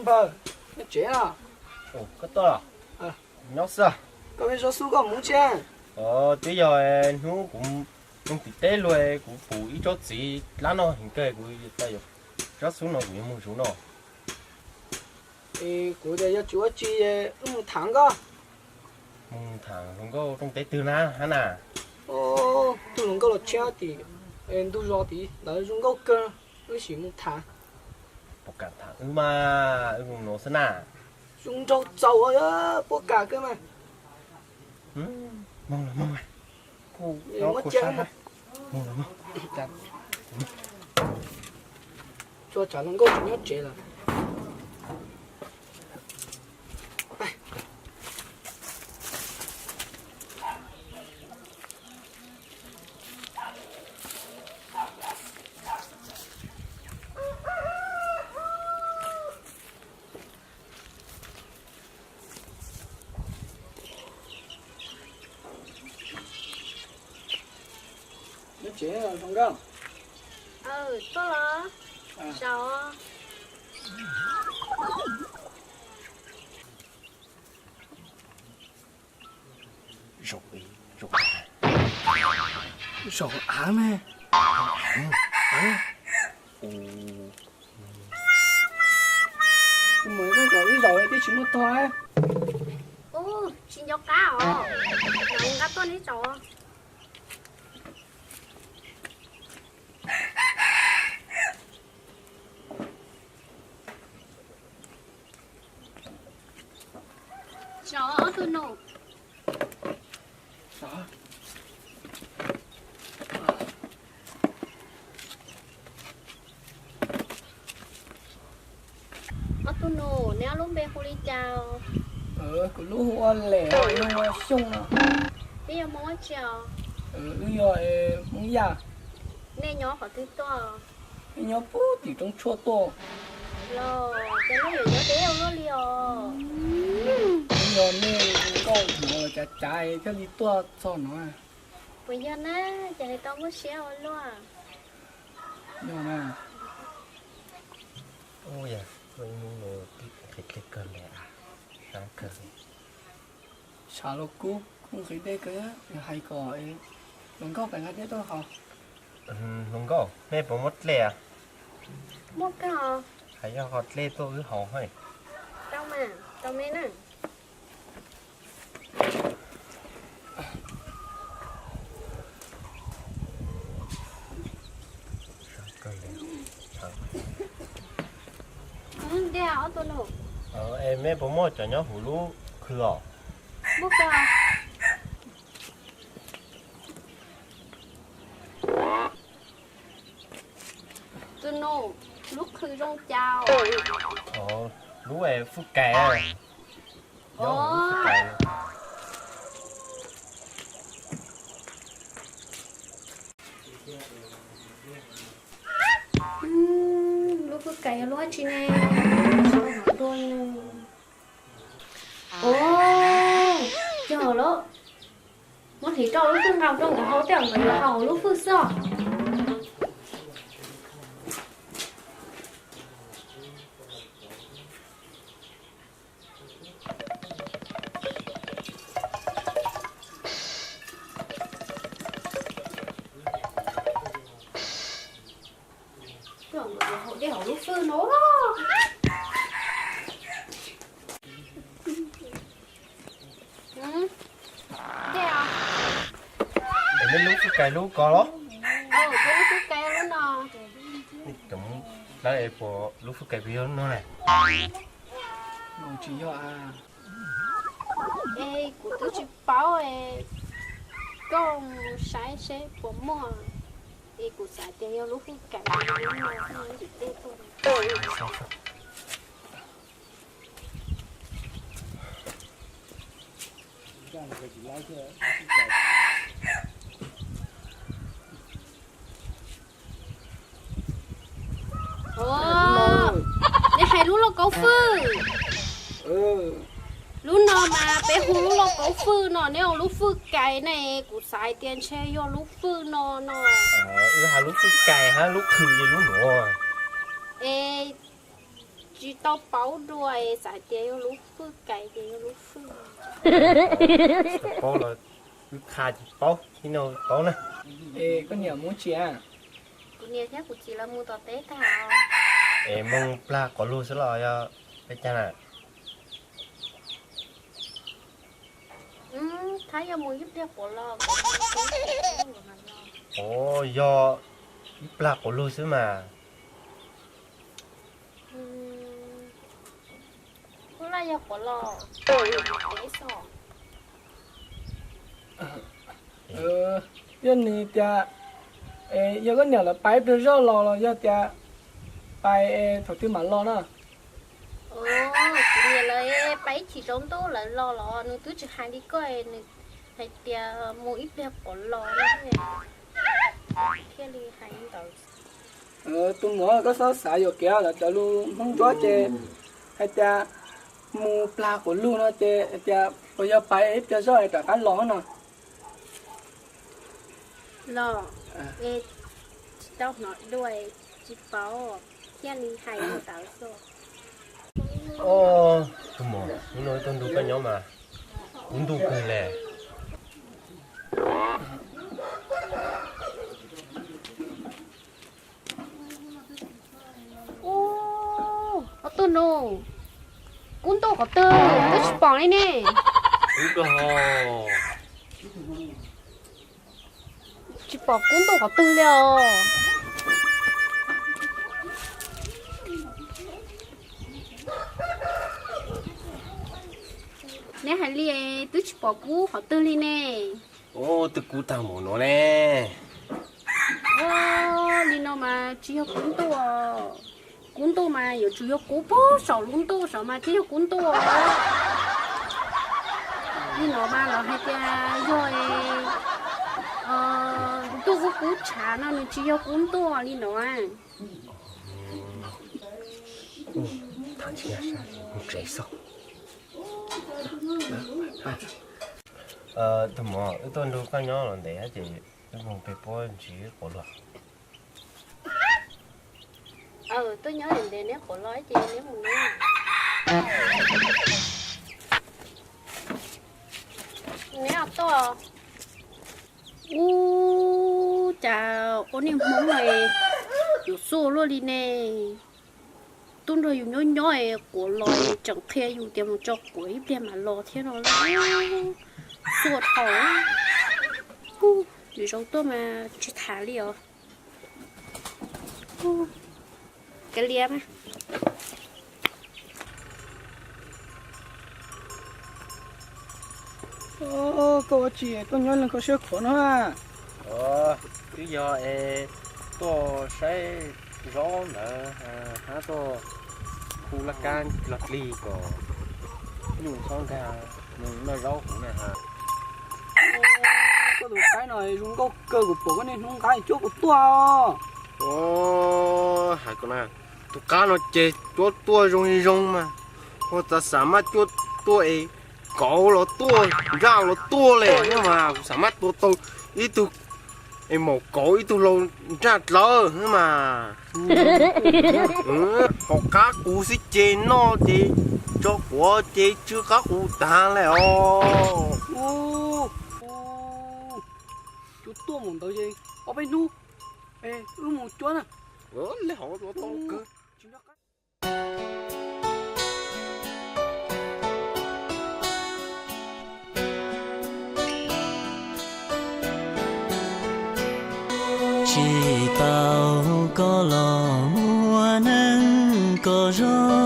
Nyob tsev los? Koj tuaj los? Nyob xwb. Koj pheej zov xub koj mus tsev? Twb yog hnub kuv mus tim teb luag kuv pum ib tsob txiv dab no heev kawg kuv tau yuav zov xub no kuv yuav mus zuv no. Kuv tias yog tsis ua tsi wb mus tham nkauj. Mus tham hluas nkauj rooj teb twg na hab na? Tus hluas nkauj los tshiab tim ntug zos tid lawv zoo nkauj kawg, wb sim mus tham. Puas kam tham wb mas, wb mus nuav xwb na. Zoo nraug txaus, puas kam kawg mas. Moog los moog. Muab cia, tsuas tsam hluas nkauj tseem nyob tsev lawm. Nyob tsev zoo nkauj. Tuaj los? Zaum. Zaum, zaum av me. Mus kom wb zaum twb tsis muaj tog. Ub, tsis nco qab os. Zaum nqa tuaj neb zaum. Zaum ob tug nus. Ob tug nus, neb ob lub npe hu li cas? Kuv lub hu ua Lem, nws hu ua Xyooj no. Neb yog Hmoob dab tsi os? Wb yog Hmoob Yaj. Nej nyob qhov twg tuaj? Nej nyob puag tim roob tshuaj tuaj. Los cov neeg yuav nyob deb ua luaj li os. Yog nej nkauj hnov los cav cav thiaj li tuaj txog no. Puas yog na, ces hais tau muaj siab ua luaj. Yog na. Ub, yog tuaj ib hnub no twb nqhis dej kawg li, sab kawg li. Tshav los kub, kuj nqhis dej kawg, hais kom hluas nkauj pem nqa dej tuaj haus. Hluas nkauj, nej puas muaj dej? Muaj kawg. Hais yog haus dej tuaj wb haus hais. Tau mas, tau me na. Dej ob tug nus. Es mej puas muaj cov nyob huv lub khw os? Muaj kawg. Tus nus, lub khw zoo cas? Lub fwj kais. Lub fwj kais yog lub dab tsi ne? Ua, yog lawm. Muab hliv rau lub fwj nqa rau nkawd haus, tej zaum nkawd yuav haus lub fwj xwb os. Tej zaum nkawd yuav haus dej hauv lub fwj no. Dej os. Es nej lub fwj kais lub ko los? Kuv lub fwj kais lub no. Cov lawv es puas lub fwj kais puas yog lub no na? Tsis yog a. Es kuv twb tsis paub es, koj mus saib seb puas muaj, es kuv xav tias yog lub fwj kais lub no, ntxim dej tuaj. Neb hais lub lauj kaub fwj. Lub no mas peb hu lub lauj kaub fwj no, neb hu lub fwj kais ne, kuv xav hais tias ntshe yog lub fwj no no. Wb hais lub fwj kais hab lub khw yog lub nuav. Es Tsis tau paub dua es xav tias yog lub hwj kais ces yog lub hwj. Paub los wb qha tsis paub, ib no paub na. Es koj niam mus tsi a? Kuv niam thiab kuv txiv lawv mus tom teb tag. Es mus plag quav lug xwb los yog peb cag na? Thab yog mus ib pliag quav los. Ov, yog ib plag quav lug xwb mas. Ub, laj yog quav los. Yog nws tias, yog koj niam lawv pais ib pliag zoj los los yog tias pais thaum twg mam los na? Kuv niam lawv pais ib chim tsaus ntuj lawv los los nws twb tsis hais li koj, nws hais tias mus ib pliag quav los no thiaj li hais li ntawd. Tus muam, koj txhob xav yuam kev lawv cov lus Hmoob Nplog ces hais tias mus plag quav lug no ces hais tias puas yog pais ib pliag zoj es rov qab los no? Los, tsis tau hnov dua, tsis paub, thiaj li hais li ntawd xwb. Tus muam, hnub no tuaj nrog koj nyob mas kub ntuj kawg li. Ub, ob tug nus, kub ntuj qhov twg twb tsis pom li ne. Tsis pom kub ntuj qhov twg li os. Neb hais li twb tsis pom kub qhov twg li ne. Ub, twb kub tag npaum no ne. Ub, li no mas tsis yog kub ntuj. Kub ntuj mas yuav tsum yog kub puag saum lub ntuj saud mas thiaj yog kub ntuj. Li no mas lawv hais tias yog ntuj kub kub tshav no nws tsis yog kub ntuj li no. Tus muam, wb tuaj nrog koj nyob los ntev ces wb mus pem puab ntsis quav los. Tuaj nyob ntev neb quav los ces neb mus. Neb tuaj. Ub, cas ua niag Hmoob es yuav xuaj luaj li ne. Tuaj nrog yus nyob nyob es quav los es tseem qhia yus tias mus tso quav ib pliag mam los thiab no. Xuaj dhau. Ub, lwm zaus tuaj mas tsis tham li os. Kav liam mas. Koj ua tsi tuaj nyob leej kho siab khuav no? Twb yog es tuaj saib zaub ntawd, hab tuaj hu laj kab los dlig kom nyuj txhob nkag mus noj zaub huv na ha. Koj tus qaib no zoo nkauj kawg, kuv pom koj niaj hnub nqa cuab kuv tuaj. Hais koj na, tus qab no ces cuab tuaj zoo li zoo mas, ua cas xam maj cuab tuaj es kauv los tuaj, nraj los tuaj li mas, kuv xam maj tua tau ib tug es maum kauv ib tug lau nraj dlawb mas. Hauv qab qus xwb ces noj ces tso quav ces tsw qab qus tag li os. Cuab tuaj mus ntawd ces ob peb hnub wb mus cuab na. Tsis tau koj los muaj neeg kom zoo,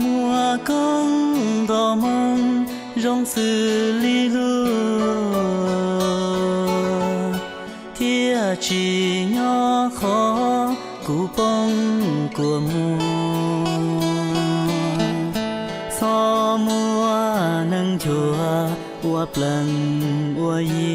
muaj koob nto moo zoo xws li luag, thiaj tsis nyob qhov kuv poob kua muag. Txhob muaj neeg nchuav ua plees ua yi.